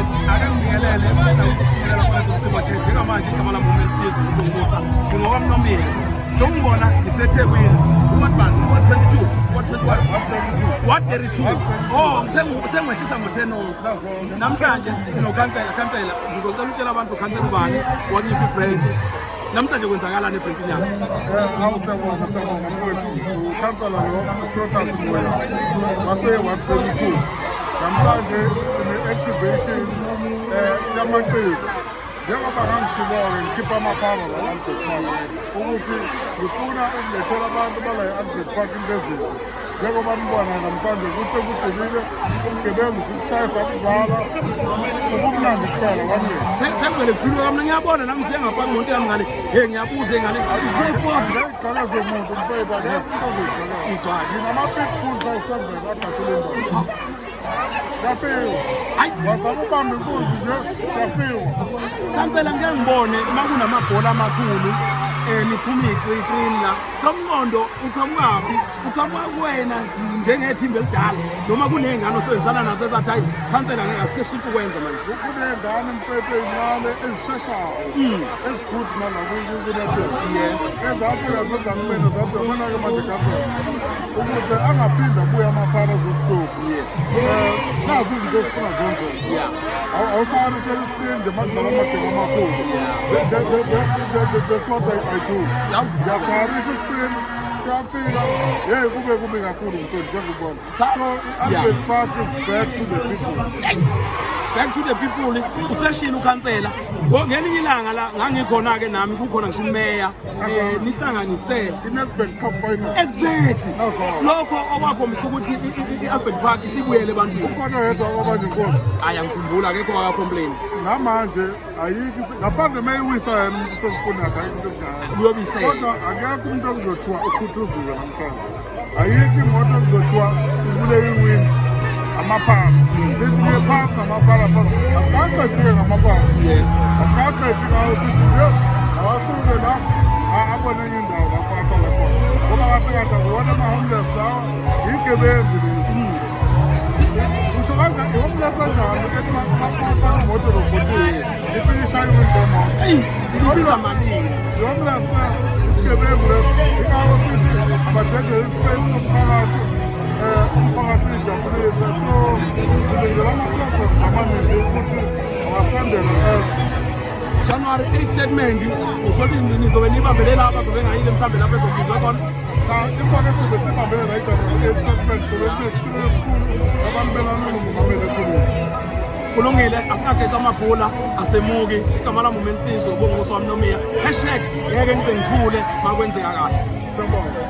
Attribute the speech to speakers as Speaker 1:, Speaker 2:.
Speaker 1: Right, ake ngibingelele ukufinyelela khona ezomcimbi nje njengamanje. Igama lami uMelisizwe uLungusa, ngingokwamnomile. Njengokubona ngiseThekwini, u-ward bani? U-ward 22, ward 21, ward 32. Oh, sengiwehlisa ngo-10 oku. Namhlanje sinokhansela. Khansela, ngizocela utshela abantu ukhansela ubani, wakiphi ibranch, namhlanje kwenzakalani ebranchini yakho?
Speaker 2: Awu, siyabonga, siyabonga mfowethu. Ukhansela lo uProtas Moya wase-ward 22. Namhlanje sine-activation yamaciko. Njengoba ngangishilo-ke, ngikhipha amaphara la e-Albert Park ukuthi ngifuna ukulethela abantu bala e-Albert Park into ezinhle. Njengoba nibona namhlanje kuhle kudumile, ubugebengu sikushaya sakuvala, ubumnandi kuphela kwamina.
Speaker 1: Sekuvele kuphilwe kamna, ngiyabona nami ngifike ngapha ngemonto yami ngale, hey, ngiyabuza ngale, full.
Speaker 2: Ngey'gcala zomuntu mfowethu, akekho umuntu ozoyigcala.
Speaker 1: Izwakhe.
Speaker 2: Nginama-pitbulls ayi-7 agadile indawo. Yafiwa.
Speaker 1: Hayi.
Speaker 2: Wazama ubamba inkunzi nje, yafiwa.
Speaker 1: Khansela, ngike ngibone uma kunamabhola amakhulu, niphuma iy'creen la. Lo mqondo uqhamukaphi? Uqhamuka kuwena njengethimba elidala noma kuney'ngane osebenzisana nazo ezathi, "Hayi khansela, ngeke asike sishintshe ukwenza manje"?
Speaker 2: Kuney'ngane mfethu ey'ncane ezisheshayo, ezi-good nala ku-network. Ezafika zeza kumina zathi, "Yabona-ke manje khansela, ukuze angaphinde abuye amaphara azosihlupha, nazi izinto ezifuna zenzeke." Awusaritshela iscreen nje uma kudlala amagemu amakhulu. That's what I do. Ngiyasarisha iscreen, siyafika, hey, kube kubi kakhulu mfethu njengobona. So i-Albert Park is back to the people.
Speaker 1: Back to the people, useshilo ukhansela. Ngelinye ilanga la ngangikhona-ke nami, kukhona ngisho umeya, nihlanganise
Speaker 2: i-Nedbank Cup final.
Speaker 1: Exactly.
Speaker 2: Nazo.
Speaker 1: Lokho okwakhombisa ukuthi i-Albert Park isibuyele ebantwini.
Speaker 2: Ukhona oyedwa kwabanye inkosi?
Speaker 1: Ayi, angikhumbula, akekho waka-complain.
Speaker 2: Namanje ayikho ngaphandle uma iwisa yena umuntu usemfuni yakhe, ayikho into esingayazi.
Speaker 1: Kuyobisela.
Speaker 2: Kodwa akekho umuntu okuzothiwa ukhuthuziwe namhlanje, ayikho imoto okuzothiwa ibule iwindi. Amaphara sithi-ke phasi namaphara, phasi, asikaqedi-ke ngamaphara. Asikaqedi ngawo, sithi nje awasuke la, abone enye indawo lapho ahlala khona, ngoba kahle kahle akuwona ama-homeless lawa, yigebengu lezi. Usho kanje, i-homeless kanjani ethi mamoto lokhothiwe ifike ishaye iwindo yemoto?
Speaker 1: Eyi, ibiza malini?
Speaker 2: I-homeless na isigebengu lesi. Ingakho sithi abadedele ispace somphakathi, umphakathi uyijabulise. So silindele ama-programs amaningi ukuthi awasondele as
Speaker 1: January 8 statement, usho ukuthi nizobe nibambele lapha, zobe ngayile mhlawumbe lapho ezobizwe khona?
Speaker 2: Cha, ikhona esizobe sibambele la i-January 8 statement, sobe sinesitulo esikhulu, abantu belalula umongameli ekhuluma.
Speaker 1: Kulungile, asingageci amagula, asemuki. Igama lami uMelisizwe uBongoso wami Nomiya, #NgekeNgizengithule makwenzeka kahle.
Speaker 2: Siyabonga.